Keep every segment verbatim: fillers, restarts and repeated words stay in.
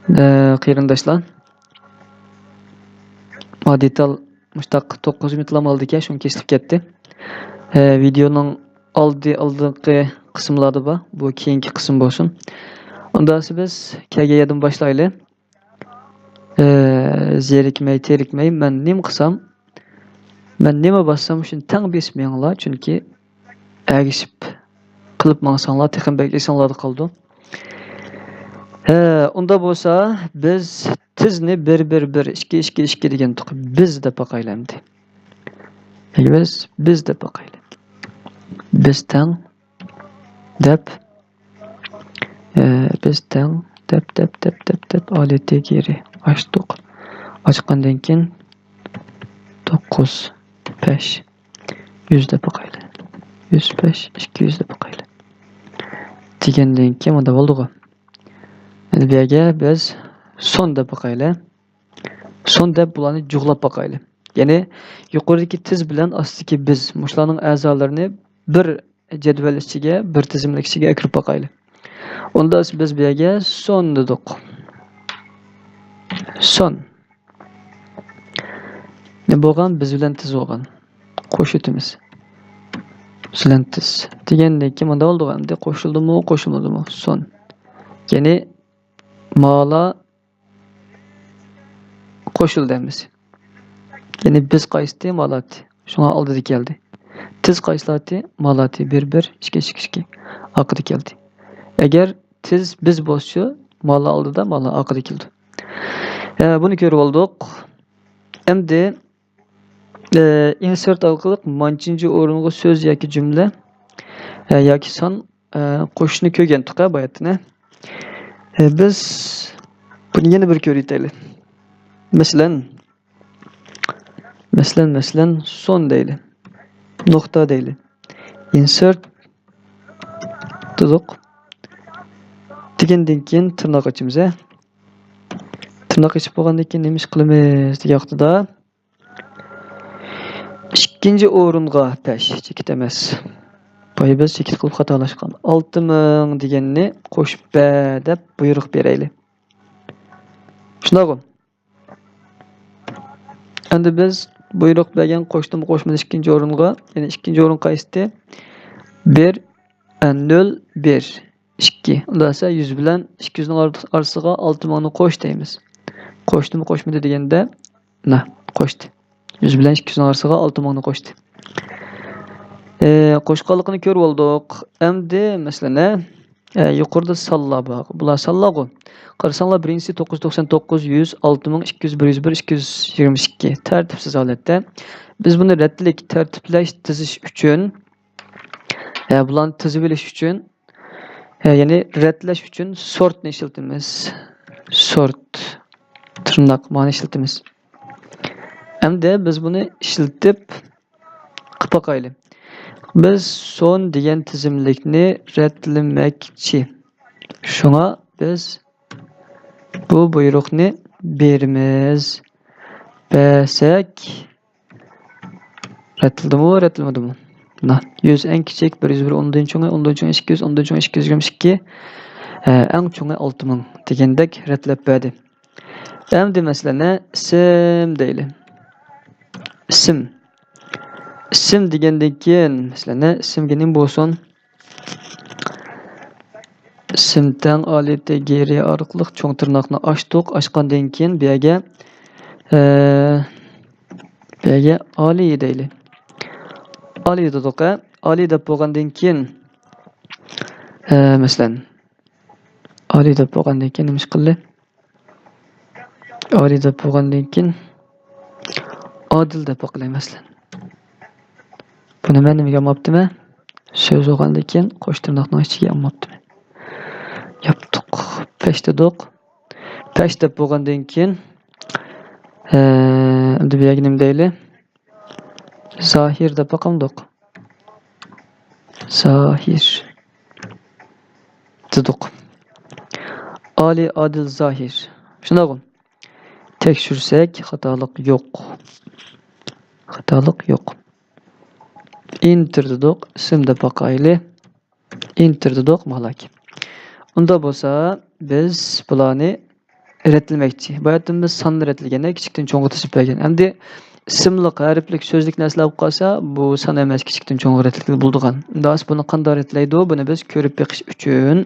ئە، قېرىنداشلار، ما دېتال مۇشتاق توققۇز مىنۇتلام ئالدىكەن، شۇڭا كېسىلىپ كەتتى. ئە، ۋىدېئونىڭ ئالدى، ئالدىنقى قىسىملاردا بار، بۇ كېيىنكى قىسىم بولسۇن. ئۇندا بىز كەلگەن يەردىن باشلايلى. ئە، زېرىكمەي، تېرىكمەي، مەن نېمە قىلسام، مەن نېمە باسسام، شۇنى تەڭ بېسىپ مېڭىڭلار، چۈنكى ئەگىشىپ قىلىپ ماڭساڭلار، تېخىمۇ بەك ئېسىڭلاردا قالىدۇ. ھە، ئۇنداق بولسا، بىز تىزنى بىر، بىر، بىر، ئىككى، ئىككى، ئىككى دېگەن تۇق، بىز دەپ باقايلى ئەمدى. بىز، بىز دەپ باقايلى. بىز تەڭ دەپ، ئە، بىز تەڭ دەپ، دەپ، دەپ، دەپ، دەپ، ئالىيەتتە گىرى ئاچتۇق. ئاچقاندىن كېيىن توققۇز، بەش، يۈز دەپ باقايلى. يۈز بەش، ئىككى يۈز دەپ باقايلى. دېگەندىن كېيىن مۇنداق بولدىغۇ. ئەمدى بۇ يەرگە بىز سون دەپ باقايلى. سون دەپ بۇلارنى جۇغلاپ باقايلى. يەنى يۇقىرىدىكى تىز بىلەن ئاستىدىكى بىز، مۇشۇلارنىڭ ئەزالىرىنى بىر جەدۋەل ئىچىگە، بىر تىزىملىك ئىچىگە ئەكىرىپ باقايلى. ئۇندا بىز بۇ يەرگە سون دېدۇق. سون. نېمە بولغان؟ بىز بىلەن تىز بولغان. قوشۇۋېتىمىز. بىز بىلەن تىز. دېگەندىن كېيىن مۇنداق بولدىغۇ ئەمدى، قوشۇلدىمۇ، قوشۇلمىدىمۇ؟ سون. يەنى مالا قوشۇلدى ھەممىسى. يەنى بىز قايسىتى؟ مالاتى. شۇڭا ئالدىدا كەلدى. تىز قايسىلاتى؟ مالاتى. بىر، بىر، ئىككى، ئىككى، ئىككى. ئارقىدا كەلدى. ئەگەر تىز بىز بولسىچۇ، مالا ئالدىدا، مالا ئارقىدا كېلىدۇ. ھە، بۇنى كۆرۈپ بولدۇق. ئەمدى، ئە، ئىنسېرت ئارقىلىق مانچىنچى ئورۇنغا سۆز ياكى جۈملە، ئە، ياكى سان، ئە، قوشۇشنى كۆرگەنتۇق ھە باياتىن. ئە، بىز بۇنى يەنە بىر كۆرۈۋېتەيلى. مەسىلەن، مەسىلەن، مەسىلەن، سون دەيلى. نۇقتا دەيلى. ئىنسېرت دېدۇق. دېگەندىن كېيىن تىرناق ئېچىمىز ھە. تىرناق ئېچىپ بولغاندىن كېيىن نېمە ئىش قىلىمىز دېگەن ۋاقتىدا، ئىككىنچى ئورۇنغا پەش، چېكىت ئەمەس. بايا بىز چېكىت قىلىپ خاتالاشقان. ئالتە مىڭ دېگەننى قوشۇپ بەر دەپ بۇيرۇق بېرەيلى. شۇنداقغۇ؟ ئەمدى بىز بۇيرۇق بەرگەن قوشتىمۇ قوشمىدى ئىككىنچى ئورۇنغا. يەنى ئىككىنچى ئورۇن قايسىتى؟ بىر، ئە، نۆل، بىر، ئىككى. ئۇنداق دېسە يۈز بىلەن ئىككى يۈزنىڭ ئار-، ئارىسىغا ئالتە مىڭنى قوش دەيمىز. قوشتىمۇ قوشمىدى دېگەندە، مانا، قوشتى. يۈز بىلەن ئىككى يۈزنىڭ ئارىسىغا ئالتە مىڭنى قوشتى. ئە، قوشقانلىقىنى كۆرۈپ بولدۇق. ئەمدى مەسىلەن، ئە، يۇقىرىدا سانلار بار. بۇلار سانلارغۇ. قارىساڭلار، بىرىنچىسى توققۇز يۈز توقسان توققۇز، يۈز، ئالتە مىڭ ئىككى يۈز، بىر يۈز بىر، ئىككى يۈز يىگىرمە ئىككى. تەرتىپسىز ھالەتتە. بىز بۇنى رەتلىك، تەرتىپلەش، تىزىش ئۈچۈن، ئە، بۇلارنى تىزىۋېلىش ئۈچۈن، ئە، يەنى رەتلەش ئۈچۈن سورتنى ئىشلىتىمىز. سورت، تىرناق، مانى ئىشلىتىمىز. ئەمدى بىز بۇنى ئىشلىتىپ، قىلىپ باقايلى. بىز سون دېگەن تىزىملىكنى رەتلىمەكچى. شۇڭا بىز بۇ بۇيرۇقنى بېرىمىز. بەرسەك، رەتلىدىمۇ، رەتلىمىدىمۇ؟ مانا، يۈز ئەڭ كىچىك، بىر يۈز بىر ئۇنىڭدىن چوڭى، ئۇنىڭدىن چوڭى ئىككى يۈز، ئۇنىڭدىن چوڭى ئىككى يۈز يىگىرمە ئىككى، ئە، ئەڭ چوڭى ئالتە مىڭ دېگەندەك رەتلەپ بەردى. ئەمدى مەسىلەن، ئىسىم دەيلى. ئىسىم. ئىسىم دېگەندىن كېيىن، مەسىلەن، ئىسىمگە نېمە بولسۇن؟ ئىسىم تەڭ ئالىيەتتە گىرى ئارقىلىق چوڭ تىرناقنى ئاچتۇق. ئاچقاندىن كېيىن بۇ يەرگە، ئە، بۇ يەرگە ئالىي دەيلى. ئالىي دېدۇق، ئە. ئالىي دەپ بولغاندىن كېيىن، ئە، مەسىلەن، ئالىي دەپ بولغاندىن كېيىن نېمە ئىش قىلدى؟ ئالىي دەپ بولغاندىن كېيىن ئادىل دەپ باقىلى، مەسىلەن. بۇنى مەن نېمىگە ئالماپتىمەن؟ سۆز بولغاندىن كېيىن قوش تىرناقنىڭ ئىچىگە ئالماپتىمەن. ياپتۇق. پەش دېدۇق. پەش دەپ بولغاندىن كېيىن، ئە، ئەمدى بۇ يەرگە نېمە دەيلى؟ زاھىر دەپ باقامدۇق؟ زاھىر دېدۇق. ئالىي، ئادىل، زاھىر. شۇنداقغۇ؟ تەكشۈرسەك، خاتالىق يوق. خاتالىق يوق. ئېنتېر دېدۇق، ئىسىم دەپ باقايلى. ئېنتېر دېدۇق، مالاكى. ئۇنداق بولسا، بىز بۇلارنى رەتلىمەكچى. باياتىن بىز ساننى رەتلىگەندە، كىچىكتىن چوڭغا تىزىپ بەرگەن. ئەمدى ئىسىملىق، ھەرپلىك، سۆزلۈك نەرسىلەر بولۇپ قالسا، بۇ سان ئەمەس، كىچىكتىن چوڭغا رەتلىگىلى بولىدىغان. ئۇنداق بولسا بۇنى قانداق رەتلەيدۇ؟ بۇنى بىز كۆرۈپ بېقىش ئۈچۈن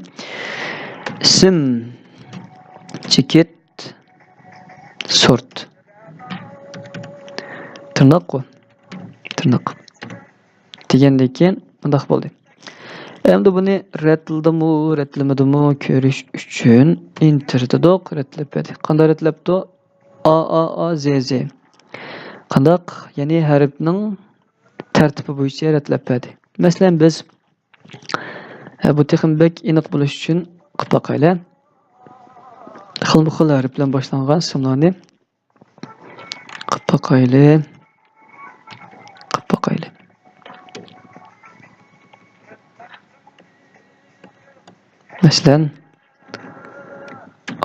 ئىسىم، چېكىت، سورت. تىرناققۇ. تىرناق. دېگەندىن كېيىن مۇنداق بولدى. ئەمدى بۇنى رەتلىدىمۇ، رەتلىمىدىمۇ كۆرۈش ئۈچۈن ئېنتېر دېدۇق، رەتلەپ بەردى. قانداق رەتلەپتۇ؟ ئا، ئا، ئا، زې، زې. قانداق؟ يەنى ھەرپنىڭ تەرتىپى بويىچە رەتلەپ بەردى. مەسىلەن، بىز، ھە، بۇ تېخىمۇ بەك ئېنىق بولۇش ئۈچۈن قىلىپ باقايلى. خىلمۇ خىل ھەرپ بىلەن باشلانغان ئىسىملارنى قىلىپ باقايلى. قىلىپ باقايلى. مەسىلەن،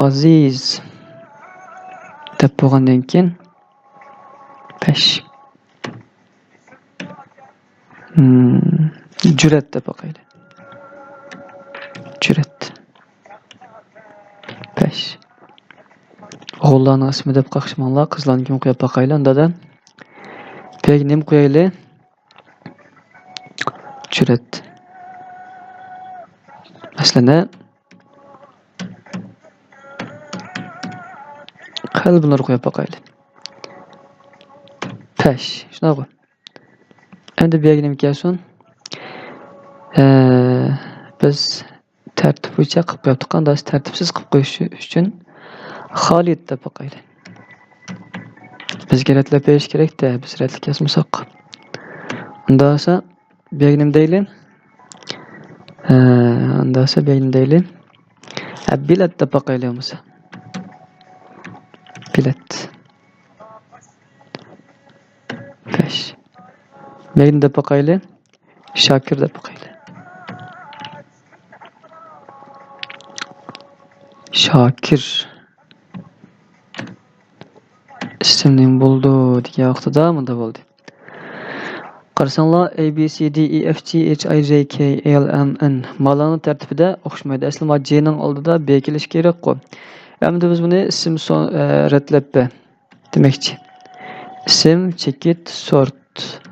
ئازىز دەپ بولغاندىن كېيىن، پەش. مم، جۈرئەت دەپ باقايلى. جۈرئەت. پەش. ئوغۇللارنىڭ ئىسمى دەپ قاقشىماڭلار، قىزلارنىڭكىنى قويۇپ باقايلى ئۇندا. بۇ يەرگە نېمە قويايلى؟ جۈرئەت. مەسىلەن، قەلبىنى قويۇپ باقايلى. پەش. شۇنداققۇ؟ ئەمدى بۇ يەرگە نېمە كەلسۇن؟ ئە، بىز تەرتىپ بويىچە قىلىپ قويۇپتۇق. ئانداق تەرتىپسىز قىلىپ قويۇش ئۈچۈن خالىد دەپ باقايلى. بىزگە رەتلەپ بېرىش كېرەك-دە، بىز رەتلىك يازمىساق. ئۇنداق بولسا، بۇ يەرگە نېمە دەيلى؟ ھە، ئۇنداق بولسا، بۇ يەرگە نېمە دەيلى؟ ھە، بېلەت دەپ باقايلى بولمىسا. بېلەت. پەش. بۇ يەرگە نېمە دەپ باقايلى؟ شاكىر دەپ باقايلى. شاكىر. ئىسىم نېمە بولىدۇ دېگەن ۋاقتىدا مۇنداق بولدى. قارىساڭلار، A B C D E F G H I J K L M N. مالارنىڭ تەرتىپىدە ئوخشىمايدۇ. ئەسلى ما جنىڭ ئالدىدا B كېلىشى كېرەكقۇ. ئەمدى بىز بۇنى ئىسىم سو-، ئە، رەتلەپ بەر. دېمەكچى. ئىسىم، چېكىت، سورت.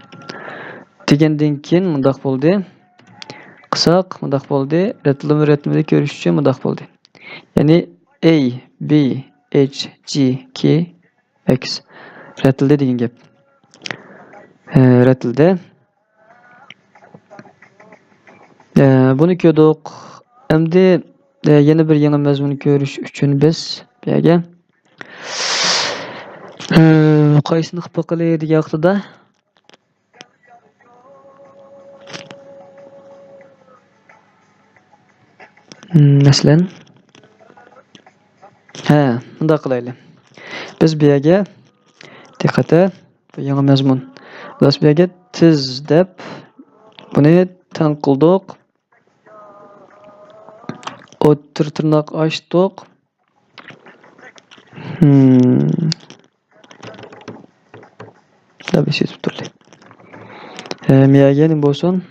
دېگەندىن كېيىن مۇنداق بولدى. قىلساق، مۇنداق بولدى. رەتلىمە، رەتلىمىدە كۆرۈش ئۈچۈن مۇنداق بولدى. يەنى A, B, H, G, K, X. رەتلىدى دېگەن گەپ. ھە، رەتلىدى. ئە، بۇنى كۆردۇق. ئەمدى، ئە، يەنە بىر يېڭى مەزمۇن كۆرۈش ئۈچۈن بىز بۇ يەرگە، ئە، قايسىنى قىلىپ باقىلى دېگەن ۋاقتىدا، مم، مەسىلەن، ھە، مۇنداق قىلايلى. بىز بۇ يەرگە، دىققەت، بۇ يېڭى مەزمۇن. بىز بۇ يەرگە تىز دەپ بۇنى تەڭ قىلدۇق. ئوتتۇرا تىرناق ئاچتۇق. مم. دەپ يېزىپ تۇرلى. ھە، مىيەگە نېمە بولسۇن؟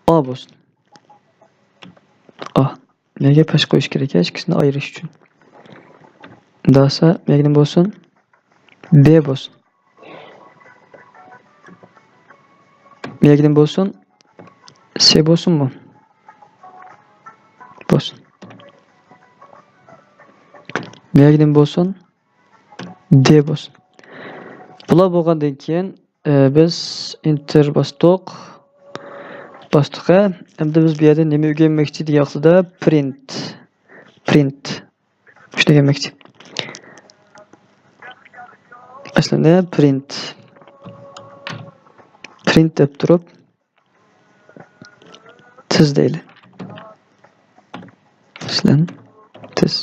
ئا بولسۇن. ئا. مىيەگە پەش قويۇش كېرەك، ئىككىسىنى ئايرىش ئۈچۈن. داسا، مىيەگە نېمە بولسۇن؟ B بولسۇن. مىيەگە نېمە بولسۇن؟ C بولسۇنمۇ؟ بولسۇن. مىيەگە نېمە بولسۇن؟ D بولسۇن. بۇلار بولغاندىن كېيىن، ئە، بىز ئېنتېر باستۇق. باستۇق، ھە. ئەمدى بىز بۇ يەردە نېمە ئۆگەنمەكچى دېگەن ۋاقتىدا، پرىنت. پرىنت. مۇشۇنى ئۆگەنمەكچى. ئەسلىدە پرىنت. پرىنت دەپ تۇرۇپ، تىز دەيلى. مەسىلەن، تىز.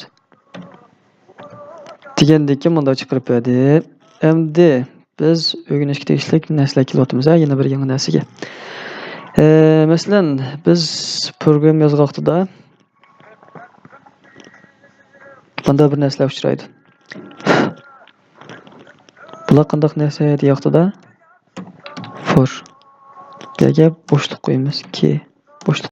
دېگەندىن كېيىن مۇنداق چىقىرىپ بەردى. ئەمدى بىز ئۆگىنىشكە تېگىشلىك نەرسىلەر كېلىۋاتىمىز، ھە، يەنە بىر يېڭى نەرسىگە. ئە، مەسىلەن، بىز پروگرامما يازغان ۋاقتىدا مۇنداق بىر نەرسىلەر ئۇچرايدۇ. بۇلار قانداق نەرسە دېگەن ۋاقتىدا، فور. بۇ يەرگە بوشلۇق قويىمىز. كى. بوشلۇق.